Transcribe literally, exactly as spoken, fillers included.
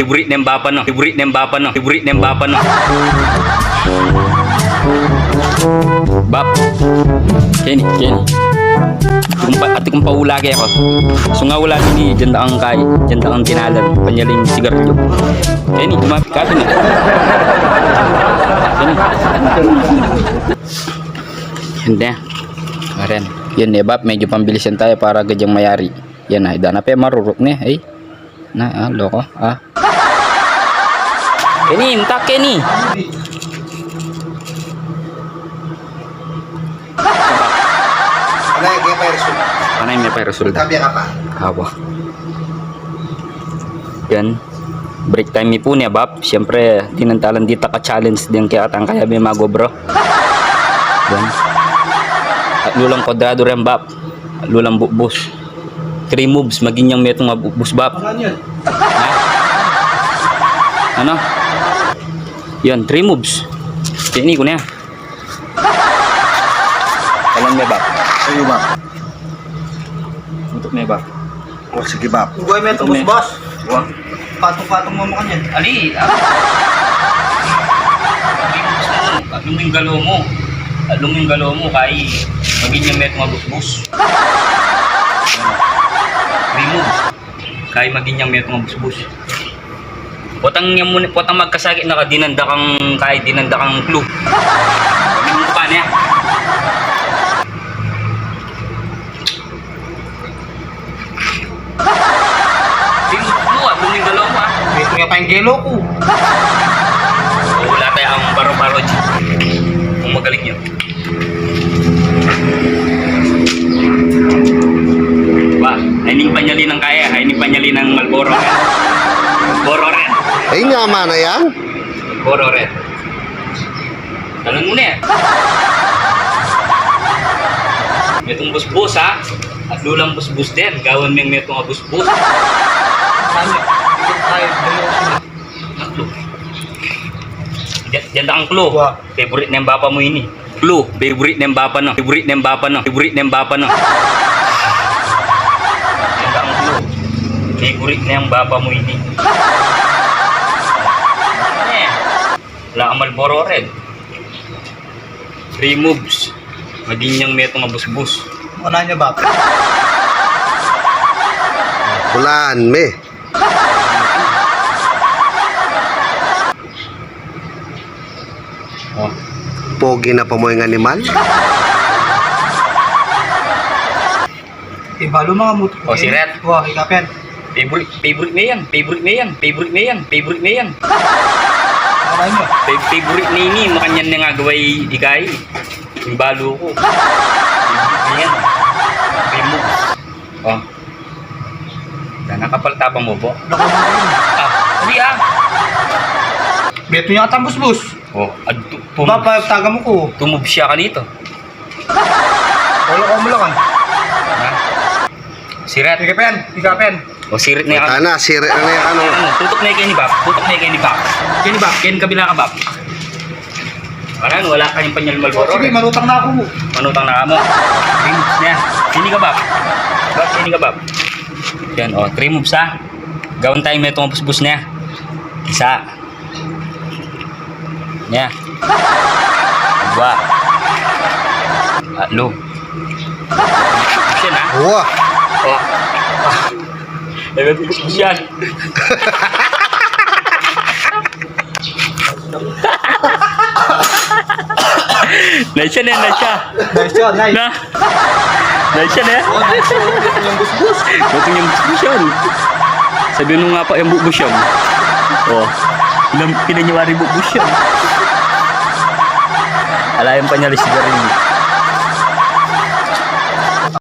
Favorite ne ning bapa na. Favorite ne ning bapa na. Favorite ne ning bapa na. Bap. Keni, keni. Ati kung pa, ati kung paula ke ku. Sunga ula ini, dinan da kang kai, dinan da kang dinalan, panyaling sigarilyo. Keni, kumapit ka dun e. Keni. Yan ne. Karen. Yan ne, Bap, medyo pambilisan taya para agad yang mayari. Yan na, ida na pe maruruk ne, e. Na, a, loko, a. Keni, mata keni. Panay, kaya pa resulta. Panay, kaya pa resulta. Sabi ka pa. Awa. Yan. Break time mi pu ne, Bap. Siyempre, dinan talan dita ka-challenge deng kaya atang kaya mi mag-obra. Yan. Atlu lang kwadrado ren, Bap. Atlu lang bubus. Three moves, maging yang metung a bubus, Bap. Ano yan? Ha? Ano? Yan, three moves. Keni ku ne. Kalan me, Bap. Sa'yo, Bap. Untuk me, Bap. O, sige, Bap. Ugay me, tubos, boss. Wa. Patong-patong mu makanyan. Ali, a. Three moves mu. Atlu mu ing galo mu. Atlu mu ing galo mu, kai maging yang metung a busbus. Three moves. Kai maging yang metung a busbus. Potang yang mu ne, potang magkasakit na ka, dinan da kang kai, dinan da kang clue. Sabi mu pa niya. Di mu, mu, a, luming galo mu, a. Ito nga pa ing gelo ku. Wala taya kang baro-baro, G. Kung magaling yun. Wa, ay ning panyali nang kaya, ay ning panyali nang Marlboro. Marlboro Red. Ay, nga mana yan? Marlboro Red. Tangan mu ne. Metung busbus, ha? Atlu lang busbus den. Gawan meng metung a busbus. Atlu. Dinan, dinan da kang clue. Wa. Favorite ne ning bapa mu ini. Clue, favorite ne ning bapa na. Favorite ne ning bapa na. Favorite ne ning bapa na. Dinan da kang clue. Favorite ne ning bapa mu ini. Ne. Wala kang Marlboro Red. Three moves. Maging yang metung a busbus. Wala ne, Bap. Hulaan me. O. Pogi na pa mu ing animal. Ibalu, mga mutu. O, siret. Wa, ikapen. Favorite, favorite me yan, favorite me yan, favorite me yan, favorite me yan. Ano yun? Fa-, favorite ne ini, makanyan ne ing agawa i kai. Ing balu ku. Favorite me yan. Remove. O. Nanu, kapal tapang mu, bo? Naku, naku. A, ali, a. Metung ya atang busbus. O, adu, tu-, tumubs. Bap, taga mu ku. Tumubs ya kanita. Wala ka mulakan. Ha? Siret. Ikapen, ikapen. O, sirit ne. Tana, sirit ne, ano. Ano, tutuk ne keni, Bap. Tutuk ne keni, Bap. Keni, Bap. Keni kabila ka, Bap. Kanan, wala kayang panyal Marlboro. O, sige, manutang na ku. Manutang na ka mu. Three moves ne. Keni ka, Bap. Bap, keni ka, Bap. Yan, o, three moves, ha. Gawan taya metung a busbus ne. Isa. Ne. Dua. Tatlu. Busbus yan, ha? Wa. O. Ay, busbus yan. Nice yan, e, nice yan. Nice yan, nice. Na. Nice yan, e. O, nice yan. Metung yang busbus. Metung yang busbus yan. Sabi mu nga pa yang bubus yan. O. Ilang, ilang nyawari bubus yan. Ala yang panyali sigarilyo.